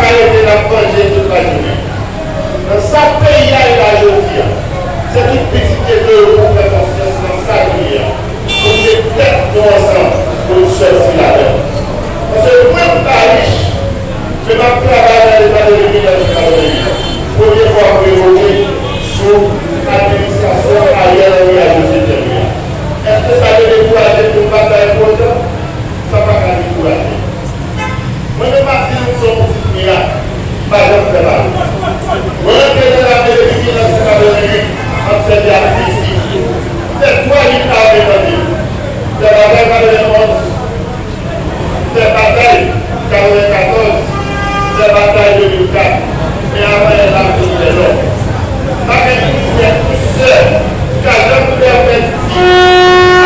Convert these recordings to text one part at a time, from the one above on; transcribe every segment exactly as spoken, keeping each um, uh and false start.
Arete n ap vanje tout lajounen. Nan sa peyi a ye la jodi a, se tout pitit geto yo pou fè konsyans nan sa nou ye a, pou n met tèt nou ansanm pou n sòti ladan l. Paske mwen m pa rich, men m ap travay nan Leta depi mil nèf san katreventuit. Premye fwa m revoke sou administrasyon Ariel Henry a, Josué Pierre a. Èske sa te dekouraje m pou m batay pou otan? Sa pa ka dekouraje m. Mwen menm m ap di nou, m se yon pitit mirak, m pa janm fè mal. Mwen rantre nan lame depi mil nèf san katreventuit, m ap sèvi ak fizi. M fè twa lit ame, tande. M fè batay katrevenonz, m fè batay katrevenkatòz, m fè batay de mil kat, men avan yè la m te fè lòt. M pa gen pou frè, pou sè, m pa janm pè pèdi,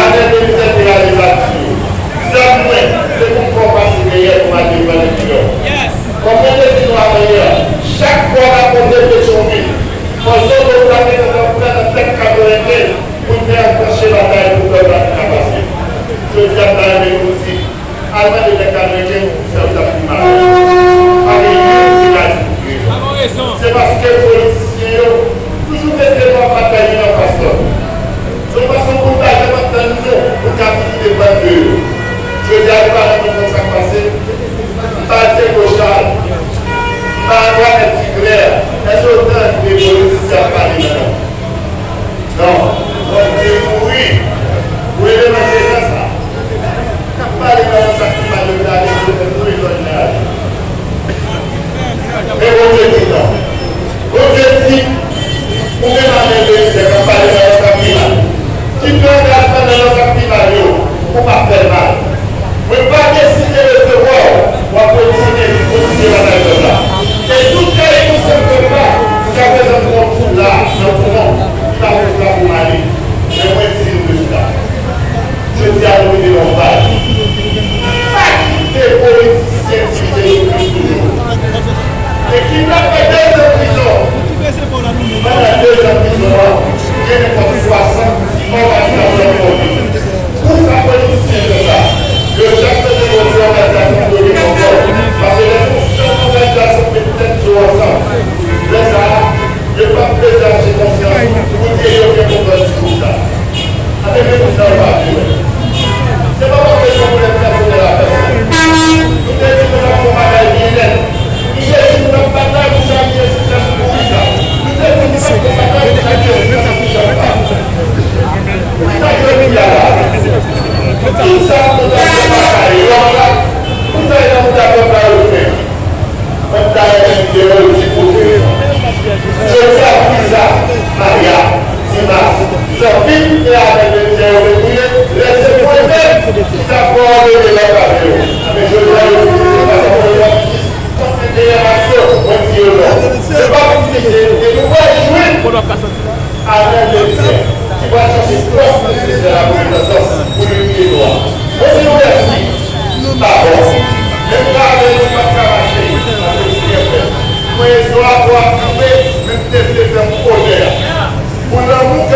atè de mizè te rale bati yo. Zam mwen, se pou m fè w pase dèyè pou m al devan lènmi w. Kòm mwen te di nou avanyè a, chak fwa n ap monte Petyonvil, fò zòt ou ta gentan pran nan tèt katrevenkenz pou n fè enklanche batay pou pèp la te ka pase. Jodi a, m ta renmen nou di, al mande nèg katrevenkenz pou sa yo t ap pi mal. Pa gen youn ki ka di nou rezon. Se paske politisyen yo toujou mete nou ap batay youn anfas lòt. Se yon fason pou n pa janm ap tann nou, pou n ka toujou depann de yo. Jodi a, nou pa janm konn sa k pase. M pa Diego Charles, m pa Antoinette Duclair, èske w tande politisyen ap pale nan non? Non. Bondye mouri pou eleman setan sa. K ap pale nan sa ki pa dwe pale, pou mouri lòt jan. Men Bondye di non. Bondye di, ou menm avèk Eliezer k ap pale nan sa ki mal. Ki pran gaz pandan nan sa ki mal yo, ou p ap fè l mal. Mwen pa deside resevwa w, w ap retounen pou kontinye batay pèp la. E si w trayi konsyans pèp la, jiskaprezan m pran w tou la, nan front, ki pa fè w frape w male. Men mwen di nou rezilta. Jodi a, nou rive nan yon faz. Pa kite politisyen divize nou plis toujou. Ekip la fè dezan prizon. Pandan dezan prizon an, gen nenpòt swasanndiz òganizasyon ki monte. Poukisa politisyen fè sa? Yo chak mete kò yo sou òganizasyon pou yo gen kontwòl. Paske lè se yon sèl òganizasyon ki met tèt yo ansanm, lè sa a, yo p ap bezwen achte konsyans pou di yo gen kontwòl sou gwoup sa. Anben, men nou sa yo pa vle wè. Se pa paske se yon pwoblèm pèsonèl a pèsonn. Nou te di nou t ap fè yon bagay byen nèt. Nou te di nou t ap batay pou chanje sistèm kouri sa. Nou te di nou t ap fè yon batay pou chanje sistèm kouri sa. Sa k ret li a la. Tout sa nou t ap fè batay lòt la, tout sa yo t ap fè batay yo fè. Mwen ta renmen videyo yo di kote yo. Jodi a, Priza, Maya, Dimas, Zanfim e avèk Lendyen yo te touye, lè se mwen menm ki t ap kowòdone lòt avè yo. Men jodi a, yo di se pa sa mwen wè jis, kont entèrè mas yo, mwen di yo non. Se pa pou kite, e nou pral jwenn Arnel Lendyen, ki pral chèche pòs nan ministè lagouvènans lan pou li rive dwa. Mwen di nou mèsi, pa bon. Menm travay nou pa t ka mache, paske li byen fèt. Mwen ede w apre w ap kanpe, men m te vle fè m onè a. Pou lanmou